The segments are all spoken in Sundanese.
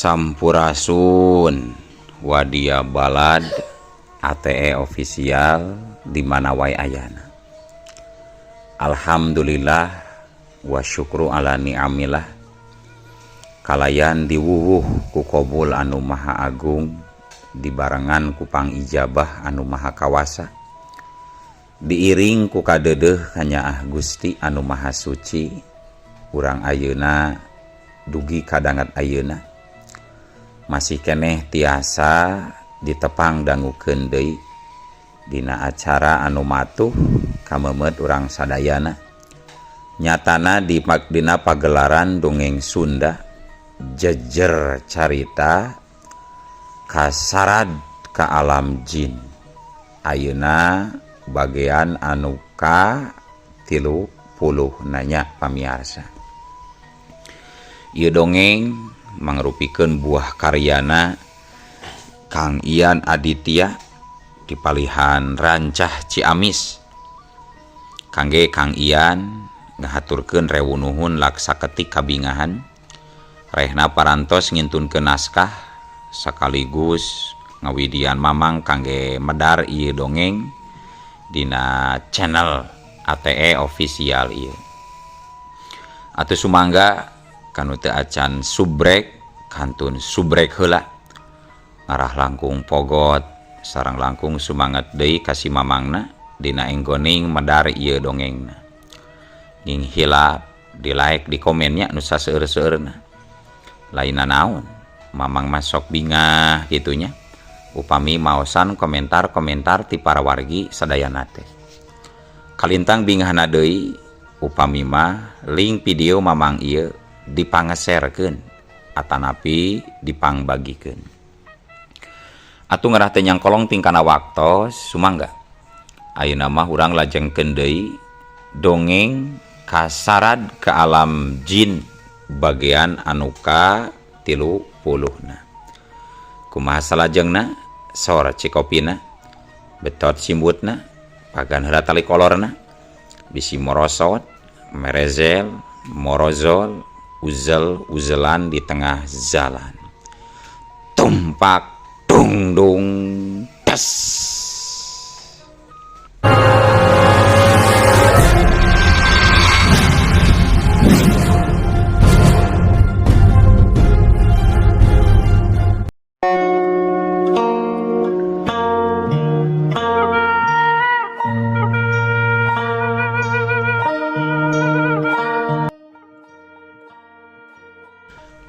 Sampurasun Wadia Balad ATE official di mana wae ayana. Alhamdulillah wa syukru ala ni'amillah kalayan diwuwuh ku kobul anu maha agung dibarengan ku pangijabah anu maha kawasa diiring ku kadeudeuh kanyaah Gusti anu maha suci urang ayeuna dugi kadangat ayeuna masih keneh tiasa ditepang dangukeun deui dina acara anu matuh kamemet urang sadayana nyatana di dina pagelaran dongeng Sunda jejer carita kasarad ka alam jin ayeuna bagian anu ka 30 nanya pamiarsa. Ieu dongeng mangrupikeun buah karyana Kang Ian Aditya dipalihan Rancah Ciamis. Kangge Kang Ian ngahaturkeun rewu nuhun laksa ketik kabingahan rehna parantos ngintunkeun naskah sekaligus ngawidian mamang kangge medar ieu dongeng dina channel ATE official ieu. Atuh sumangga kanu teu acan subrek kantun subrek heula ngarah langkung pogot sareng langkung sumanget deui ka si mamangna dina enggoning medar ieu dongengna. Nging hilap di like di komennya nu saseueur-seueurna. Lainna naon mamang masok bingah gitunya upami maosan komentar-komentar ti para wargi sadayana teh. Kalintang bingahna deui upami mah link video mamang ieu dipangeserkeun atanapi dipangbagikeun. Atuh ngarah teh nyangkolong tingkana waktos sumangga. Ayeuna mah urang lajengkeun deui dongeng kasarad ke alam jin bagian anu ka 30-na. Kumaha salajengna sor cikopina betot simbutna pagan heula tali kolorna bisi morosot merezel morozol uzel uzelan di tengah jalan tumpak dung dung tes.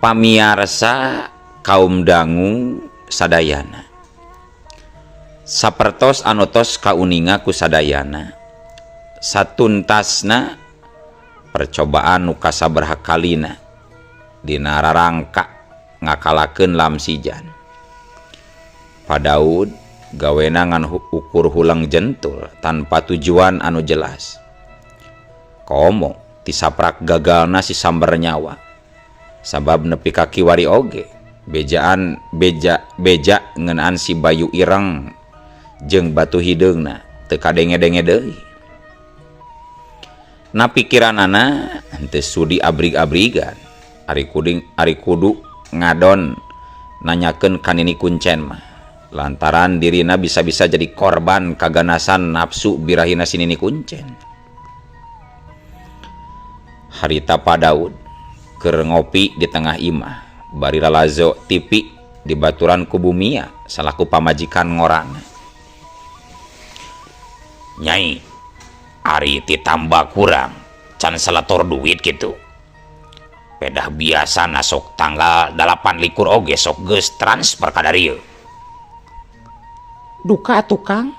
Pamiarsa kaum dangu sadayana sapertos anu tos kauninga ku sadayana satuntasna percobaan nu kasabaraha kalina dina rarangka ngakalakeun lamsijan. Pa Daud gawena ngan ukur hulang jentul tanpa tujuan anu jelas. Komo tisaprak gagalna si sambar nyawa sabab nepi ka kiwari oge bejaan beja beja ngeunaan si Bayu Ireng jeung batu hideungna teu kadenge-denge deui. Na pikiranana henteu sudi abrig-abrigan ari kuding ari kudu ngadon nanyakeun ka Nini Kuncen mah lantaran dirina bisa-bisa jadi korban kaganasan nafsu birahina si Nini Kuncen. Harita Pa Daud keur ngopi di tengah imah bari lalazo TV di baturan ku Bumia salaku pamajikan ngorana. Nyai ari ditambah kurang can seletor duit gitu. Pedah biasa nasok tanggal 28 oge sok geus transfer ka darieu. Duka atuh Kang,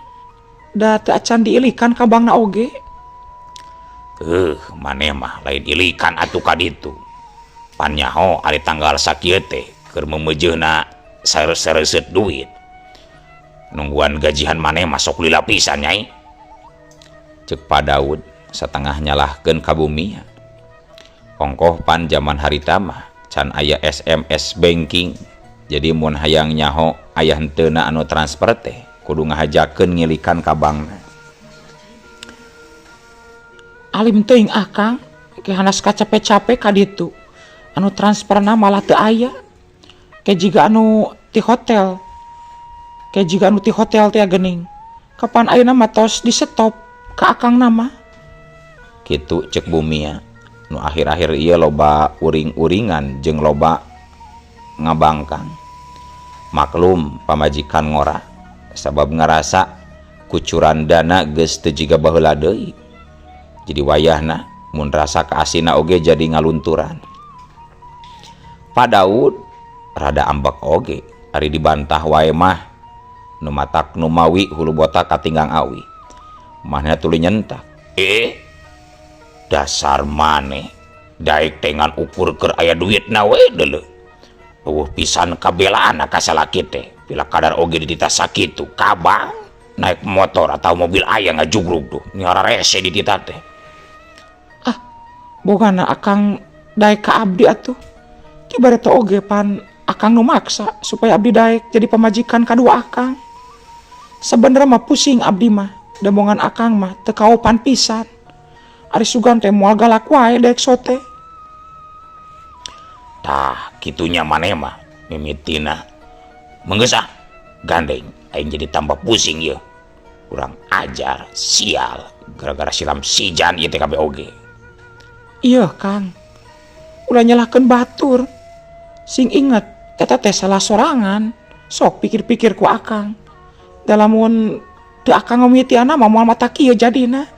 da teu acan diilikan ka bankna oge. Maneh mah lain ilikan atuh ka ditu. Pan nyaho ari tanggal sakieu teh keur meumeujeuna sareuseureut duit. Nungguan gajihan maneh mah sok lila pisan nyai. Ceuk Pa Daud satengah nyalahkeun ka Bumia. Ongkoh pan jaman harita mah can aya SMS banking. Jadi mun hayang nyaho aya henteuna anu transfer teh kudu ngahajakeun ngilikan ka bankna. Alim teuing ah Kang, ke hanas kacape-cape ka ditu. Anu transferna malah teu aya. Kayak jiga anu ti hotel. Kayak jiga anu ti hotel teh geuning. Kapan ayeuna mah tos di stop ka akang nama. Kitu cek Bumia. Nu akhir-akhir ieu loba uring-uringan jeung loba ngabangkang. Maklum pamajikan ngora sabab ngarasa kucuran dana geus teu jiga baheula deui. Jadi wayahna mun rasa kaasina oge jadi ngalunturan. Pak Daud rada ambek oge ari dibantah wae mah nu matak nu mawi hulu botak katinggang awi. Manehna tuluy nyentak. Dasar maneh daek teh ngan ukur keur aya duitna we deuleu. Eueuh pisan kabelaan ka salaki teh. Bila kadar oge dititah sakitu kabang naik motor atau mobil aya ngajugrug tuh nyara rese dititah teh. Ah, bogana akang daek ka abdi atuh. Ti bareto oge pan akang nu maksa supaya abdi daek jadi pamajikan kadua akang. Sebenarnya mah pusing abdi mah, demongan akang mah teu kaopan pisan. Ari sugan teh moal galak wae daek sote. Tah, kitunya maneh mah mimitina. Menggeus ah, gandeng aing jadi tambah pusing ieu. Kurang ajar, sial, gara-gara silam sijan ieu teh kabeh oge. Iya, Kang. Ulah nyalahkeun batur. Sing inget, eta teh salah sorangan. Sok pikir-pikir ku akang. Da lamun teu akang ngamimitianna mah moal mata kieu jadina.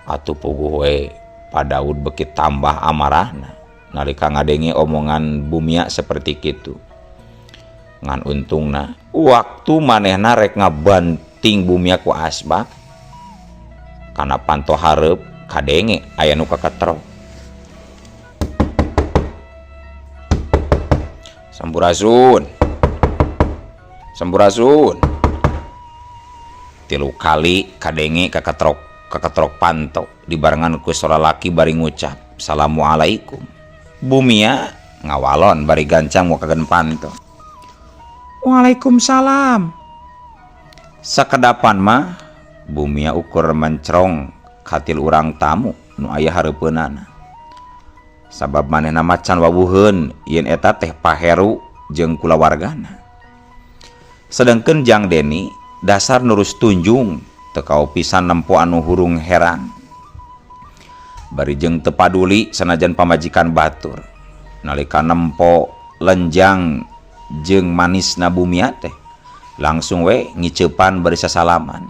Atuh puguh we, Pak Daud beuki tambah amarahna nalika ngadenge omongan Bumia seperti kitu. Ngan untungna waktu manehna rek ngabanting Bumia ku asbak kana panto hareup kadenge aya nu kaketrok. Sampurasun. Sampurasun. 3 kali kadenge kaketrok panto dibarengan ku sora laki bari ngucap assalamualaikum. Bumia ngawalon bari gancang mukakeun panto. Waalaikumsalam. Sakedapan mah Bumia ukur mencrong katil urang tamu nu aya hareupeunana. Sabab manehna macan wawuheun yen eta teh Paheru jeung kulawargana. Sedengkeun Jang Deni dasar nurus tunjung teu kao pisan nempo anu hurung herang. Bari jeung teu paduli sanajan pamajikan batur. Nalika nempo lenjang jeung manisna Bumia teh langsung we ngiceupan bari sasalaman.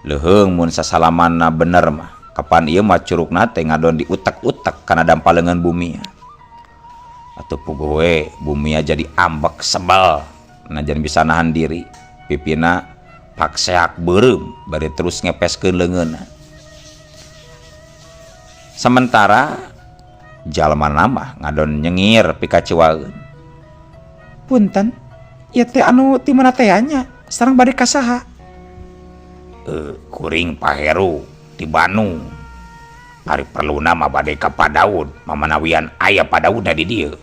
Leuheung mun sasalamanna bener mah kapan ieu mah curugna teh ngadon diutek-utek kana dampaleungeun Bumia. Atuh puguh we Bumia jadi ambek sebel najan bisa nahan diri pipina pakseak beureum bari terus ngepeskeun leungeunna. Sementara jalma mah ngadon nyengir pikacewaeun. Punten, ieu teh anu ti mana teh nya? Sareng bade ka saha? Kuring Paheru ti Bandung. Ari perluna mah bade ka Pak Daud, mamanawian aya Pak Daud di dieu.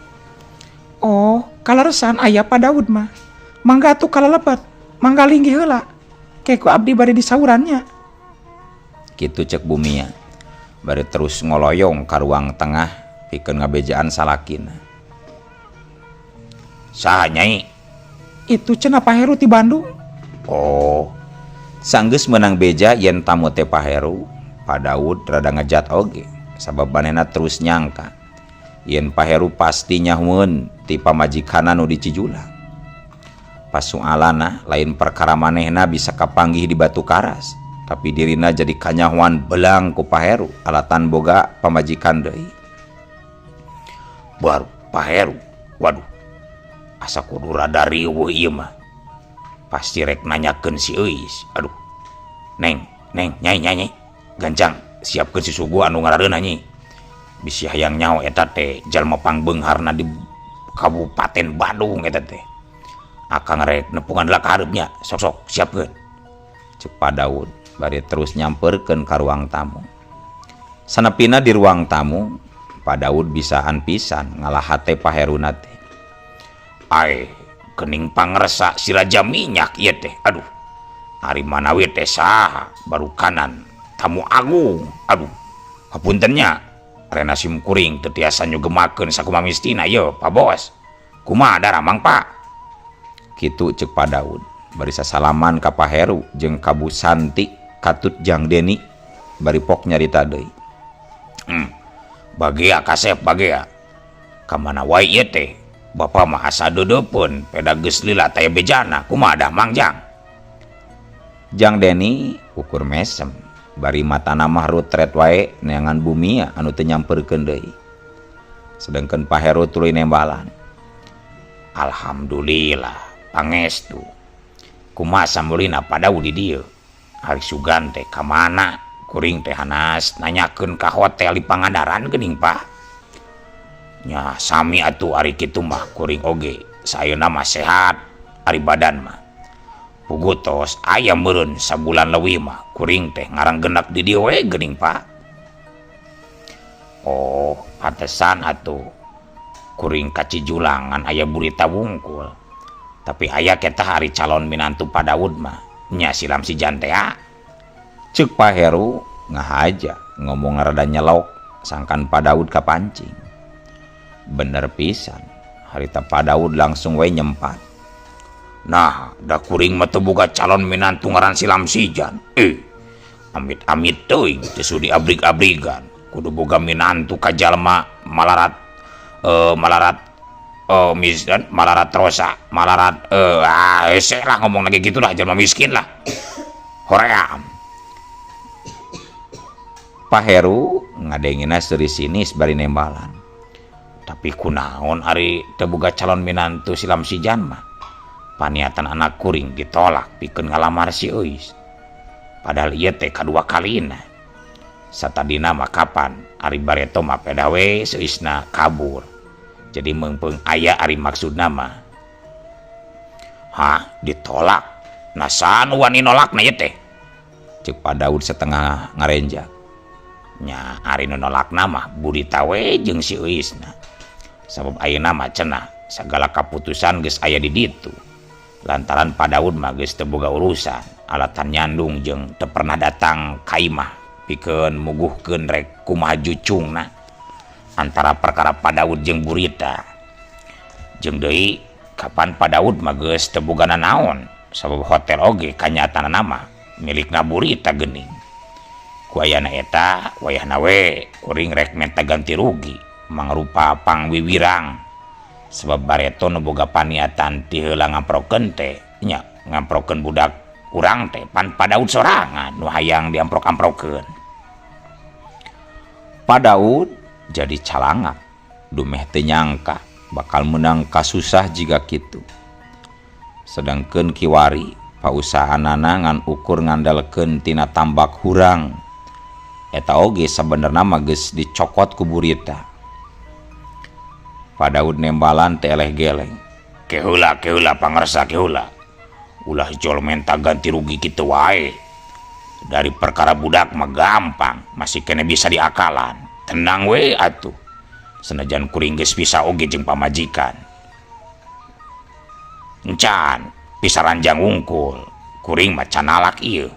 Oh, kaleresan aya Pak Daud mah. Mangga atuh kalalebat, mangga linggih heula. Ke ku abdi bade disaurannya. Kitu cek Bumia. Bari terus ngoloyong ka ruang tengah pikeun ngabejaan salakina. Saha nyai? Itu cenah Paheru ti Bandung. Oh. Sanggeus meunang beja yen tamu teh Paheru, Pak Daud rada ngejat oge sabab manehna terus nyangka yen Paheru pasti nyahueun ti pamajikanna nu di Cijulang. Pasualana lain perkara manehna bisa kapanggih di Batu Karas, tapi dirina jadi kanyahoan belang ku Paheru alatan boga pamajikan deui. Baru Paheru, waduh, asa kudu rada riweuh ieu mah. Pasti rek nanyakeun si Euis. Aduh. Neng, neng, nyai, nyai, nyai. Gancang, siapkeun si sugu anu ngarareunah nyi. Bisi hayang nyaho eta teh jalma pangbeungharna di Kabupaten Bandung eta teh. Akang rek nepungan heula ka hareup nya. Sok-sok siapkeun. Cek Pak Daud bari terus nyamperkeun ka ruang tamu. Sanepina di ruang tamu, Pak Daud bisaan pisan ngalah hate Paheruna teh. Ae, kening pangresa si Raja Minyak ieu teh. Aduh. Ari manawi teh saha baru kanan tamu agung. Aduh. Hapunten nya, rena sim kuring teu tiasa nyugemakeun sakumaha mistina ieu, Pak Bos. Kumaha daramang, Pak? Kitu cek Pak Daud bari sasalaman ka Pak Heru jeung ka Bu Santi katut Jang Deni bari pok nyarita deui. Bagea kasep, bagea. Ka mana wae ieu teh? Bapak mah asa deudeupeun peda geus lila taya bejana. Kumaha dah, Mang Jang? Jang Deni ukur mesem bari matana mah rutret wae neangan bumia anu teu nyamperkeun deui. Sedengkeun Pak Heru tuluy nembalan. Alhamdulillah, pangestu. Kumaha samulina Pak Daud di dieu? Ari sugan teh ka mana? Kuring teh hanas nanyakeun ka hotel di Pangandaran geuning, Pak. Nya sami atuh ari kitu mah, kuring oge sayeuna mah sehat ari badan mah. Puguh tos aya meureun sabulan leuwih mah kuring teh ngaranggenak di dieu we geuning, Pak. Oh, pantesan atuh kuring kacijulangan aya burita wungkul. Tapi aya ketah ari calon minantu Pak Daud mah nya silam si jantea. Cek Pak Heru ngahaja ngomong rada nyelok sangkan Pak Daud kapancing. Bener pisan, harita Pak Daud langsung we nyempat. Nah, da kuring mah teu boga calon minantu ngaran silam sijan. Amit-amit teuing teu sudi abrig-abrigan. Kudu boga minantu ka jalma malarat malarat miskin, malarat rosa, malarat hese lah ngomong lagi gitu lah, jalma miskin lah. Hoream. Pak Heru ngadengina seuri sinis bari nembalan. Tapi kunaon ari teu boga calon minantu silam sijan mah? Paniatan anak kuring ditolak pikeun ngalamar si Euis. Padahal ieu teh kadua kalina. Satadina mah kapan ari bareto mah peda we seuisna kabur. Jadi meungpeung aya ari maksudna mah. Hah, ditolak. Nah, saha nu wani nolakna ieu teh? Cek Pak Daud setengah ngarenjak. Nya ari nu nolakna mah burita we jeung si Euisna. Sabab ayeuna mah cenah sagala kaputusan geus aya di ditu. Lantaran Pak Daud mah geus teu boga urusan, alatan nyandung jeung teu pernah datang ka imah pikeun muguhkeun rek kumaha jucungna antara perkara Pak Daud jeung burita. Jeung deui kapan Pak Daud mah geus teu boga nanaon, sabab hotel oge kanyatana mah milikna burita geuning. Ku ayana eta wayahna we kuring rek menta ganti rugi mangrupa pangwiwirang sebab bareto nu boga paniatan ti heula ngamprokeun teh nya ngamprokeun budak urang teh pan Pak Daud sorangan nu hayang diamprok-amprokeun. Pak Daud jadi calangak dumeh teu nyangka bakal menang kasusah jiga kitu. Sedangkeun kiwari pausahaanana ngan ukur ngandalkeun tina tambak hurang. Eta oge sabenerna mah geus dicokot ku burita. Pak Daud nembalan teh eleh geleng. Keheula, keheula, pangersa, keheula. Ulah jol menta ganti rugi kitu wae. Dari perkara budak mah gampang, masih kene bisa diakalan. Tenang we atuh. Senajan kuring geus bisa oge jeung pamajikan. Encan, bisa ranjang wungkul. Kuring mah canalak ieu.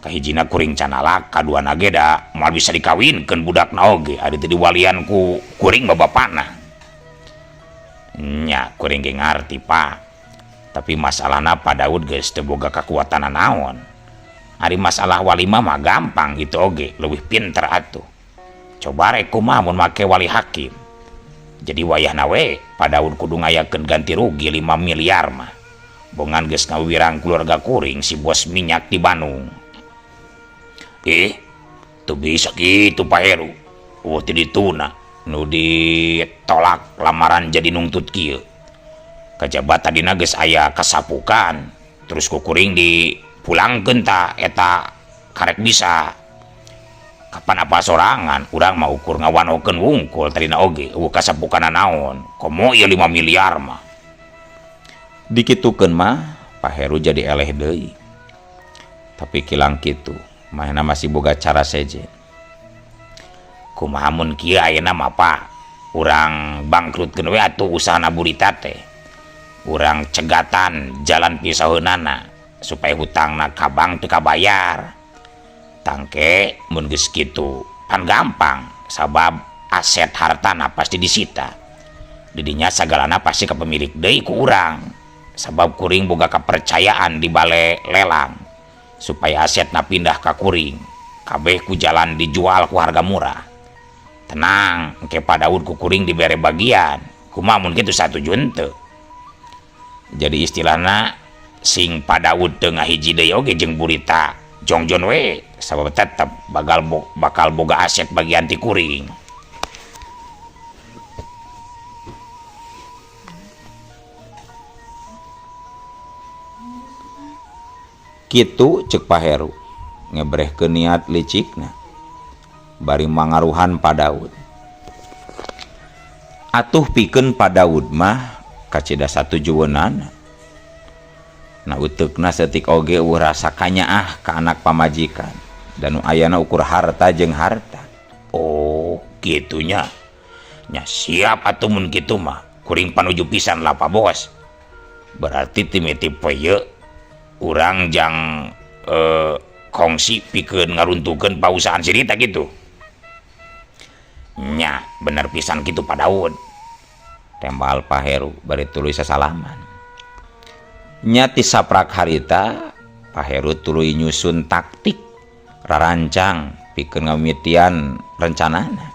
Kahijina kuring canalak, kaduana ge da moal bisa dikawinkeun budakna oge, ari teu diwalian ku kuring mah bapana. Nya kuring ge ngarti, Pak. Tapi masalahna Pak Daud geus teu boga kakuatan naon. Ari masalah walimah mah gampang gitu oge, leuwih pinter atuh. Coba rek kumaha mun make wali hakim. Jadi wayahna we Pak Daud kudu ngayakeun ganti rugi 5 miliar mah. Bongan geus ngawirang keluarga kuring si bos minyak di Bandung. Teu bisa kitu Pak Heru. Eueuh teu dituna nu ditolak lamaran jadi nungtut kieu. Kajaba tadina geus aya kasapukan, terus ku kuring dipulangkeun ta eta karek bisa. Kapan apa sorangan urang mah ukur ngawanokeun wungkul tadina oge eueuh kasapukan naon. Komo ieu 5 miliar mah. Dikitukeun mah Pak Heru jadi eleh deui. Tapi kilang kitu, manehna masih boga cara sejen. Kumaha mun kieu ayeuna mah, Pak? Urang bangkrutkeun we atuh usahana burita teh. Urang cegatan jalan pisaheunana supaya hutangna ka bank teu kabayar. Tangke mun geus kitu pan gampang sabab aset hartana pasti disita. Didinya sagalana pasti kapemilik deui ku urang. Sabab kuring boga kapercayaan di bale lelang supaya asetna pindah ka kuring. Kabeh ku jalan dijual ku harga murah. Tenang, engke Pak Daud ku kuring dibere bagian. Kumaha mun kitu satuju henteu. Jadi istilahna sing Pak Daud teu ngahiji deui oge jeung burita jongjon we sabab tetep bakal boga aset bagian ti kuring. Kitu cek Pak Heru ngebrehkeun niat licikna bari mangaruhan Pak Daud. Atuh pikeun Pak Daud mah kacida satujueunana. Na uteukna saeutik oge eueuh rasa kanyaah ka anak pamajikan dan nu ayana ukur harta jeung harta. Oh, kitunya. Nya siap atuh mun kitu mah. Kuring panuju pisan lah Pak Bos. Berarti timiti poe ieu urang jang kongsi pikeun ngaruntuhkeun pausahaan si Rita kitu. Nya bener pisan kitu Pak Daud. Tembal Pak Heru bari tuluy sasalaman. Nya ti saprak harita Pak Heru tuluy nyusun taktik rarancang pikeun ngamimitian rencanana.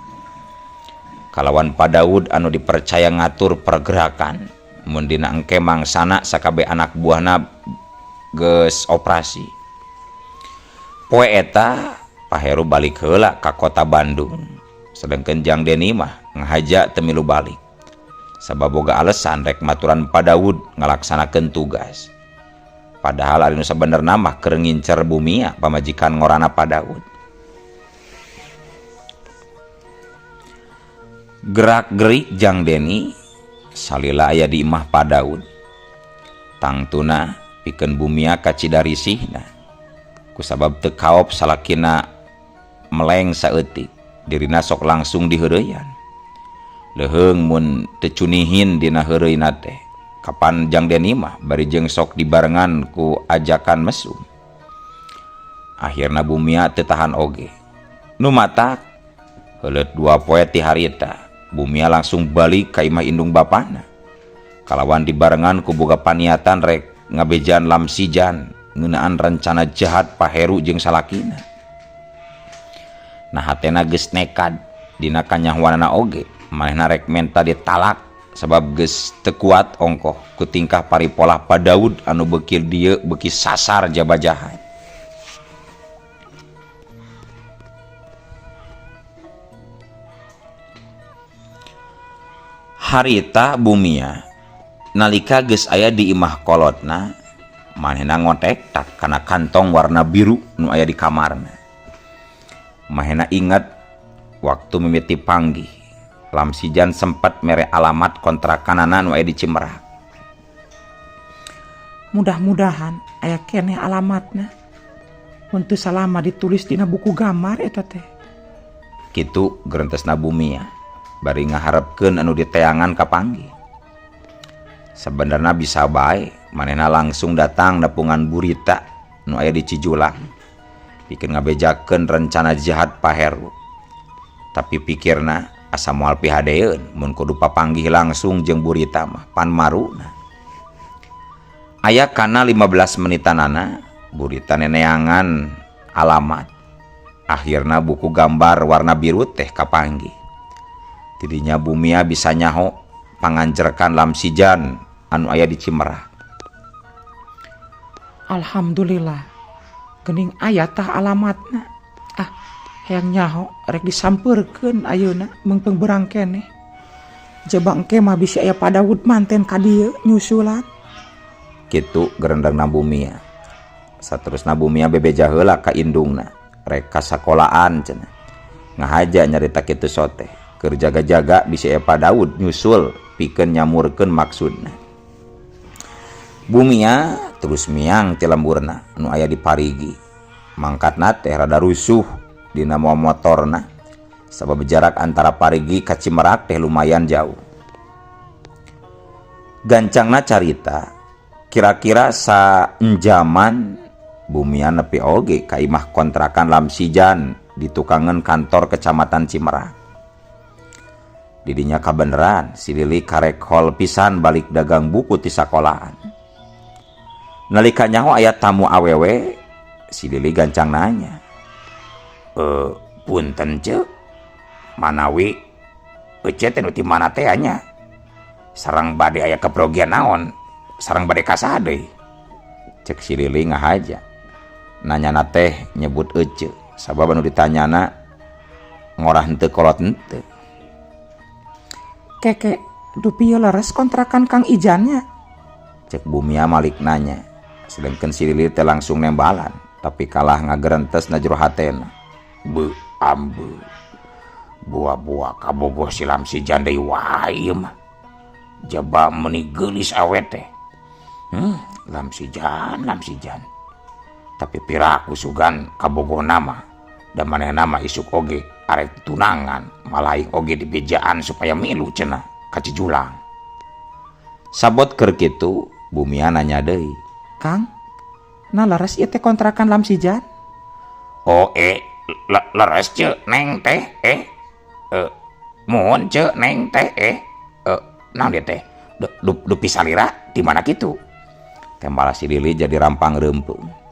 Kalawan Pak Daud anu dipercaya ngatur pergerakan mun dina engke mangsana sakabeh anak buahna geus operasi. Poe eta Pak Heru balik heula ka kota Bandung. Sedengkeun Jang Deni mah ngahaja teu milu balik. Sabab boga alesan rek maturan Pak Daud ngalaksanakeun tugas. Padahal ari nu sabenerna mah keur ngincer bumia pamajikan ngorana Pak Daud. Gerak-gerik Jang Deni salila aya di imah Pak Daud. Tangtuna pikeun bumia kacida risihna. Kusabab teu kaop salakina meleng saeutik, dirina sok langsung diheureyan. Leuheung mun teu cunihin dina heureuyna teh. Kapan Jang Deni mah bari jeung sok dibarengan ku ajakan mesum. Akhirna bumia teu tahan oge. Nu matak heuleut 2 poe ti harita, bumia langsung balik ka imah indung bapana. Kalawan dibarengan ku boga paniatan rek ngabejan lamsijan ngeunaan rencana jahat Pak Heru jeung salakina. Nah hatena geus nekad dina kanyahoanana oge manehna rek menta ditalak sabab geus teu kuat ongkoh ku tingkah paripolah Pak Daud anu beuki dieu beuki sasar jaba jahat. Harita bumia nalika geus aya di imah kolotna manehna ngotek tak kana kantong warna biru nu aya di kamarna. Manehna ingat waktu mimiti panggih Lamsijan sempat mere alamat kontrakanana nu aya di Cimerak. Mudah-mudahan aya keneh alamatna. Mun teu salama ditulis dina buku gambar eta teh. Kitu gerentesna bumia bari ngaharepkeun anu diteangan kapanggih. Sebenarnya bisa bae manehna langsung datang nepungan burita nu aya di Cijulang pikeun ngabejakeun rencana jahat Pak Heru. Tapi pikirna asa moal pihadeeun mun kudu papanggih langsung jeung burita mah pan maruna. Aya kana 15 menitanana burita neneangan alamat. Akhirna buku gambar warna biru teh kapanggih. Tidinya bumia bisa nyaho panganjerkan Lamsijan anu aya di Cimerak. Alhamdulillah geuning aya tah alamatna. Ah, hayang nyaho rek disampeurkeun ayeuna meungpeung beurang keneh. Jaba engke mah bisi aya Pak Daud manten ka dieu nyusulan. Kitu gerendengna bumia. Saterusna bumia bebeja heula ka indungna rek ka sakolaan cenah. Ngahaja nyarita kitu sote keur jaga-jaga bisi aya Pak Daud nyusul pikeun nyamurkeun maksudna. Bumia terus miang ti lemburna nu aya di Parigi. Mangkatna teh rada rusuh dina motorna sabab jarak antara Parigi ka Cimerak teh lumayan jauh. Gancangna carita kira-kira saenjaman bumia nepi oge ka imah kontrakan Lamsijan di tukangan kantor kecamatan Cimerak. Didinya kabeneran si Lili karek hol pisan balik dagang buku ti sakolahan. Nalika nyaho aya tamu awewe, si Lili gancang nanya. Punten ce, manawi ece teh nu ti mana teh nya? Sareng bade aya kaprogian naon? Sareng bade ka saha deui? Cek si Lili ngahaja. Nanyana teh nyebut ece, sabab anu ditanyana ngorah henteu kolot henteu. Keke, dupi ieu leres kontrakan Kang Ijannya? Cek Bumia malik nanya. Sedangkan si Lili teh langsung nembalan, tapi kalah ngagerentes na jero hatena. Be ambe. Buah-buah kabogoh silam si janda wae ieu mah. Jaba meuni geulis awe teh. Lam si jan, lam si jan. Tapi piraku sugan kabogoh nama. Da manehna mah isuk oge arek tunangan, malah aing oge dibejaan supaya milu cenah ka Cijulang. Sabot keur kitu, Bumia nanya deui. Kang, nah leres ieu teh kontrakan Lam Sijan? Oh, leres ce, neng teh, Mohon ce, neng teh, naon dia teh? Dupi salira di mana kitu? Tembala si Lili jadi rampang reumpung.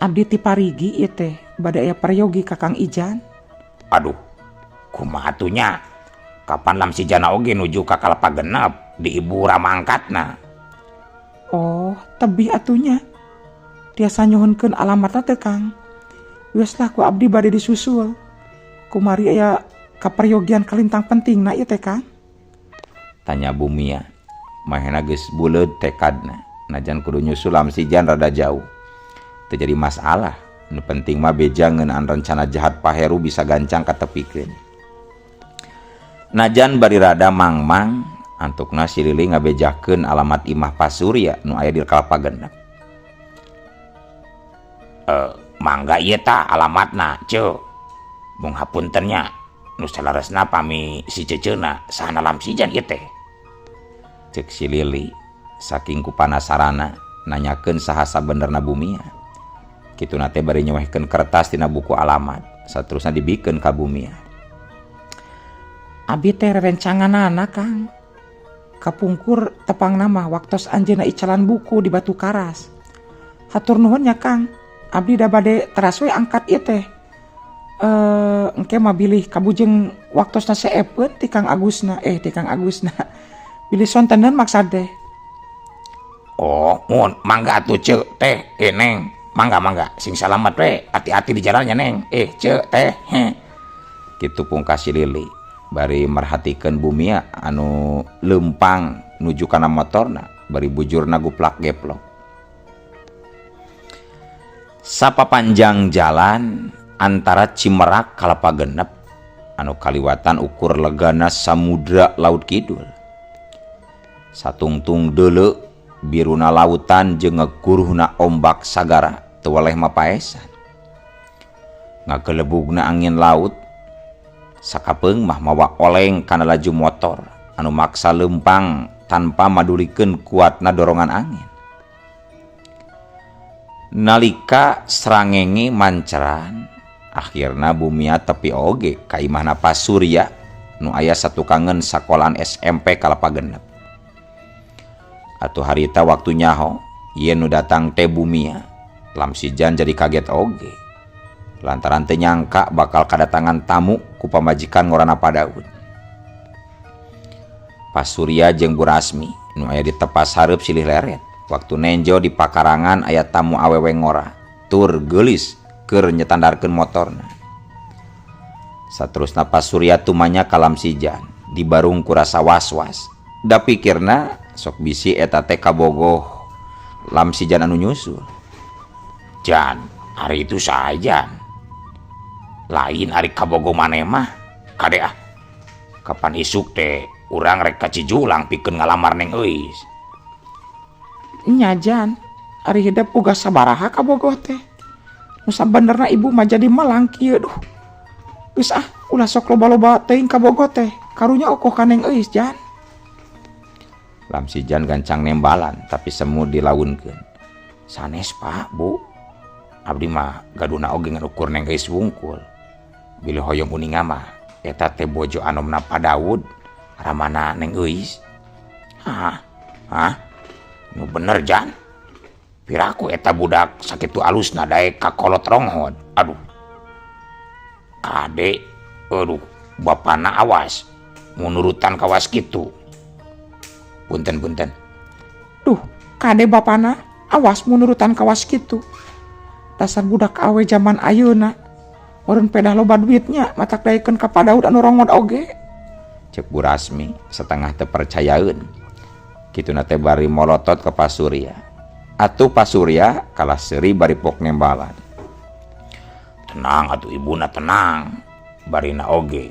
Abdi ti Parigi ieu teh, bade aya peryogi ka Kang Ijan. Aduh, kumaha atuh nya? Kapan Lam Sijana oge nuju ka Kalapa Genep di ibu ramangkatna? Oh, tebih atunya. Tiasa nyuhunkeun alamatna teh Kang. Geus lah ku abdi bade disusul. Kumari aya kaperyogian kalintang pentingna ieu teh Kang. Tanya Bumia. Mahena geus buleud tekadna. Najan kudu nyusul Lam Sijan rada jauh. Teu jadi masalah. Nu penting mah beja ngeunaan rencana jahat Pak Heru bisa gancang katepikeun. Najan bari rada mangmang, antukna si Lili ngabejakeun alamat imah Pak Surya nu aya di Kalapa Genep. Mangga ieu tah alamatna, ceu. Mung hapunten nya, nu saleresna pami si ceceuna sahana Lam Sijan ieu teh. Cek si Lili, saking ku panasarana nanyakeun saha sabenerna Bumia. Kituna teh bari nyewehkeun kertas tina buku alamat, saterusna dibikeun ka Bumia. Abi teh rerencanganana Kang. Kapungkur tepang nama waktos anjeunna icalan buku di Batu Karas. Hatur nuhun nya Kang. Abdi da bade teras we angkat ieu teh. Engke mah bilih kabujeng waktosna seepeun ti Kang Agusna, ti Kang Agusna. Bilih sontenan maksad teh. Oh, mun mangga atuh ceu teh, neng. Mangga mangga, sing salamet we, hati-hati di jalannya neng. Ceu teh. Heh. Kitu pungkas si Lili. Bari merhatikeun Bumia anu leumpang nuju kana motorna, bari bujurna guplak geplok. Sapapanjang jalan antara Cimerak Kalapa Genep anu kaliwatan ukur legana samudra Laut Kidul. Satungtung deuleu biruna lautan jeung ngeguruhna ombak sagara teu weleh mapaesan. Ngagelebugna angin laut sakapeung mah mawa oleng kana laju motor anu maksa leumpang tanpa madulikeun kuatna dorongan angin. Nalika srangenge manceran, akhirna Bumia tepi oge ka imahna Pak Surya nu aya satukangeun sakolaan SMP Kalapa Genep. Atuh harita waktu nyaho yen nu datang teh Bumia, Lam Sijan jadi kaget oge. Lantaran teu nyangka bakal kadatangan tamu ku pamajikan ngorana Pak Daud. Pak Surya jeung Bu Rasmi nu aya di tepas hareup silih leret. Waktu nenjo di pakarangan aya tamu awewe ngora, tur geulis keur nyetandarkeun motorna. Saterusna Pak Surya tumanya ka Lam Sijan, dibarung ku rasa was-was. Da pikirna sok bisi eta teh kabogoh Lam Sijan anu nyusul. Jan, hari itu saja. Lain hari kabogoh maneh mah, kade ah. Kapan isuk teh urang rek ka Cijulang pikeun ngalamar Neng Euis. Nya Jan, ari hidep uga sabaraha kabogoh teh. Nu sabenerna ibu mah jadi melang kieu duh. Geus ah, ulah sok loba-loba teuing kabogoh teh. Karunya okoh ka Neng Euis Jan. Lam Sijan gancang nembalan tapi semu dilaunkeun. Sanes Pak, Bu. Abdi mah gaduna oge ngan ukur Neng Euis wungkul. Bilih hoyong uninga mah Eta teh bojo anomna Pa Daud, ramana Neng Euis. Hah? Hah? Nu bener Jan. Piraku eta budak sakitu alusna daek ka kolot ronghot. Aduh. Kade, aduh, bapana awas. Mun nurutan kawas kitu. Punten-punten. Duh, kade bapana awas mun nurutan kawas kitu. Dasar budak awe zaman ayeuna. Meureun pedah loba duitnya matak daekeun ka Pa Daud anu rongod oge. Cek Bu Rasmi setengah teu percayaeun. Kituna teh bari molotot ka Pak Surya. Atuh Pak Surya kalah seuri bari pok nembalan. Tenang atuh ibuna tenang. Barina oge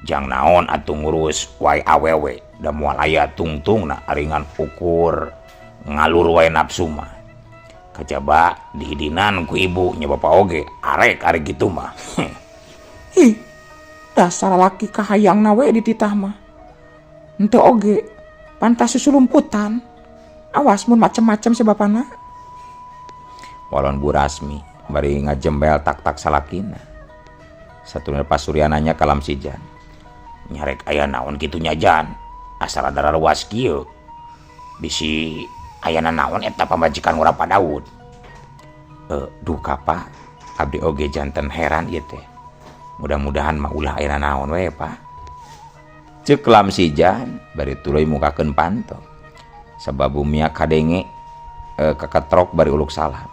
jang naon atuh ngurus wae awewe da moal aya tungtungna ari ngan ukur ngalur wae nafsu mah. Kajaba dihidinan ku ibu nya bapa oge arek arek kitu mah. Ih, dasar lalaki kahayangna we dititah mah. Henteu oge pantas susulumputan. Awas mun macem-macem si bapana. Walon Bu Rasmi bari ngajembel tak-tak salakina. Satuluyna Pak Surya nanya ka Lamsijan. Nyarek aya naon kitu nya Jan? Asal ada ruas kieu. Bisi ayana naon eta pamajikan ngora Pa Daud. Duka Pak, abdi oge janten heran ieu teh. Mudah-mudahan mah ulah ayana naon we Pak. Ceuk Lamsijan bari tuluy mukakeun panto. Sabab bumia kadenge kaketrok bari uluk salam.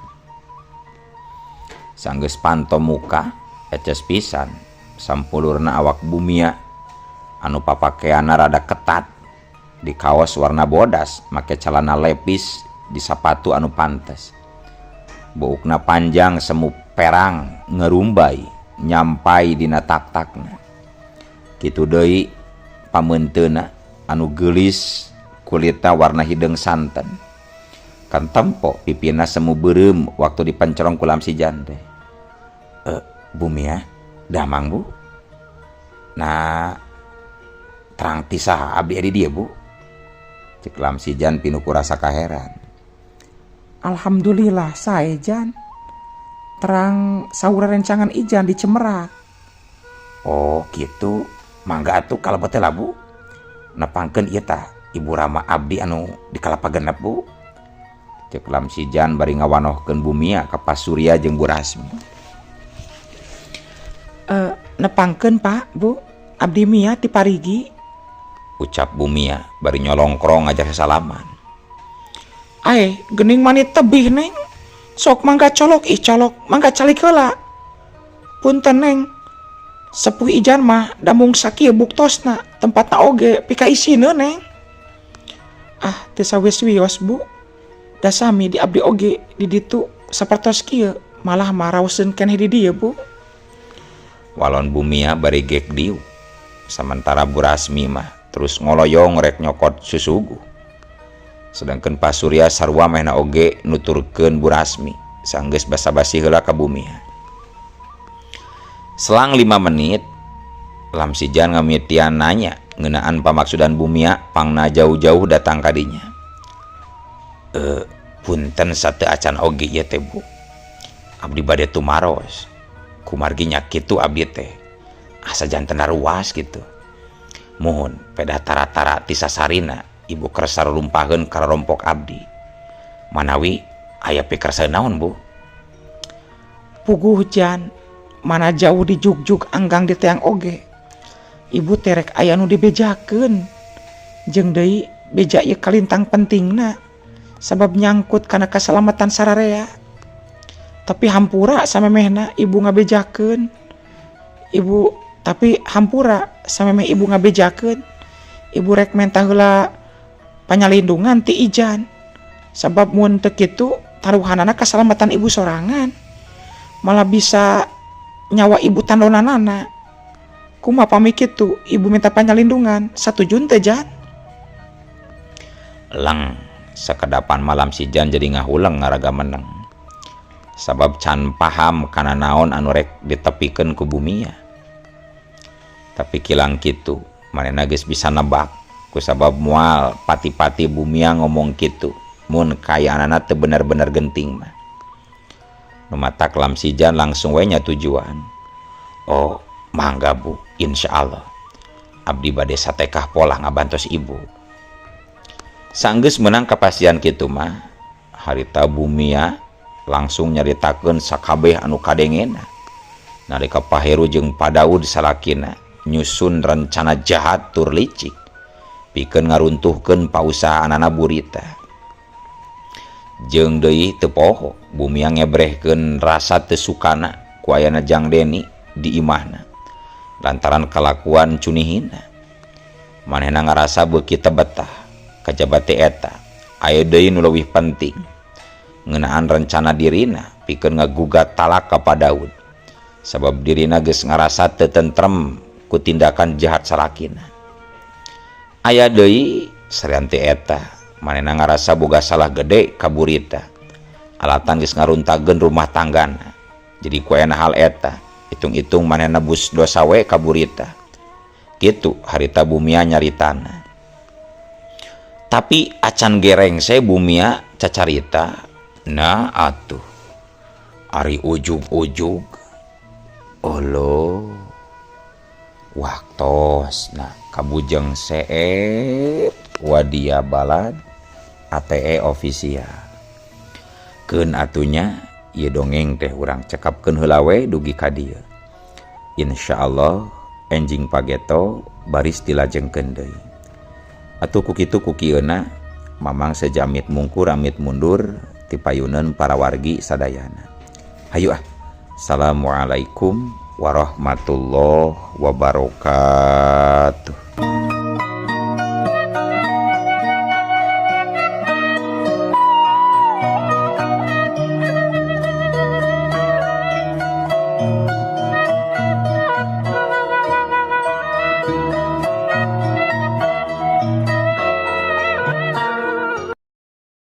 Sanggeus panto muka eces pisan sampulurna awak bumia anu papakeanna rada ketat di kaos warna bodas make calana lepis di sapatu anu pantes. Buukna panjang semu perang ngerumbai nyampai dina tak-takna. Kitu deui pameunteuna anu geulis kulitna warna hideung santen. Kan tempo pipina semu beureum waktu dipencerong ku Lamsijan teh. Bumia damang Bu. Nah terang ti saha abdi di dieu Bu. Cek Lamsijan pinuh ku rasa kaheran. Alhamdulillah sae Jan. Terang saur rencangan Ijan di Cemerak. Oh gitu, mangga atuh kalebet teh lah Bu. Nepangkeun ieu tah Ibu Rama abdi anu di Kalapa Genep Bu. Cek Lamsijan bari ngawanohkeun Bumia ka Pak Surya jeung Bu Rasmi. Nepangkeun Pak, Bu, abdi Mia ti Parigi. Ucap Bumia bari nyolongkrong ngajak sasalaman. Ae, geuning mani tebih Neng. Sok mangga colok ih colok, mangga calik heula. Punten Neng. Sepuh Ijan mah damung sakieu buktosna, tempatna oge pika isineun Neng. Ah, teu sawis-wios Bu. Da sami di abdi oge di ditu sapertos kieu, malah mah raoseun keneh di dieu Bu. Walon Bumia bari gek diuk. Samentara Bu Rasmi mah terus ngoloyong rek nyokot susuguh. Sedangkan Pak Surya sarua mehna oge nuturkeun Bu Rasmi sanggeus basa-basi heula ka Bumia. Selang 5 menit Lamsijan ngamitian nanya ngeunaan pamaksudan Bumia pangna jauh-jauh datang ka dinya. Punten sateu acan oge ieu teh Bu. Abdi bade tumaros. Kumargi nya kitu abdi teh. Asa janten ruas gitu. Muhun pedah tara-tara ti sasarina ibu kersa rumpaheun ka rompok abdi. Manawi aya pikersa naon Bu? Puguh Jan, mana jauh dijugjug anggang di teang oge. Ibu terek aya nu dibejakeun. Jeung deui beja ieu kalintang pentingna sabab nyangkut kana kasalamatan sararea. Tapi hampura samemehna ibu ngabejakeun. Ibu tapi hampura samemeh ibu ngabejakeun. Ibu rek menta heula panyalindungan ti Ijan. Sabab mun teu kitu taruhanana kasalamatan ibu sorangan. Malah bisa nyawa ibu tandonanana. Kumaha pami kitu ibu minta panyalindungan satuju teh Jan? Leng sakedapan malam si Jan jadi ngahuleng ngaraga meneng. Sabab can paham kana naon anu rek ditepikeun ku Bumia. Tapi kilang kitu manehna geus bisa nebak kusabab moal pati-pati Bumia ngomong kitu mun kayaanana teu bener-bener genting mah. Nu matak Lamsijan langsung we nya tujuan. Oh, Mangga Bu, insyaallah abdi bade satekah polah ngabantos ibu. Sanggeus meunang kapastian kitu mah, harita Bumia langsung nyaritakeun sakabeh anu kadengena nalika Pa Heru jeung Pa Daud salakina nyusun rencana jahat tur licik pikeun ngaruntuhkeun pausahaanana Bu Rita. Jeung deui teu poho Bumia ngebrehkeun rasa teu sukana ku ayana Jang Deni di imahna lantaran kalakuan cunihina. Manehna ngarasa beuki teu betah kajaba ti eta aya deui nu leuwih penting ngeunaan rencana dirina pikeun ngagugat talak ka Pa Daud sabab dirina geus ngarasa teu tentrem ku tindakan jahat salakina. Aya deui salian ti eta, manehna ngarasa boga salah gede ka Bu Rita alatan geus ngaruntageun rumah tanggana. Jadi ku ayana hal eta, hitung-hitung manehna nebus dosa we ka Bu Rita. Kitu harita Bumia nyaritana. Tapi acan gerengse Bumia cacarita, nah atuh ari ujug-ujug Olo waktosna kabujeng seep wadia balad ATE official. Keun atuh nya, ieu dongeng teh urang cekapkeun heula we dugi ka dieu. Insyaallah enjing pageto baris dilajengkeun deui. Atuh ku kitu ku kieuna Mamang sejamit mungkur amit mundur ti payuneun para wargi sadayana. Hayu ah. Assalamualaikum warahmatullahi wabarakatuh.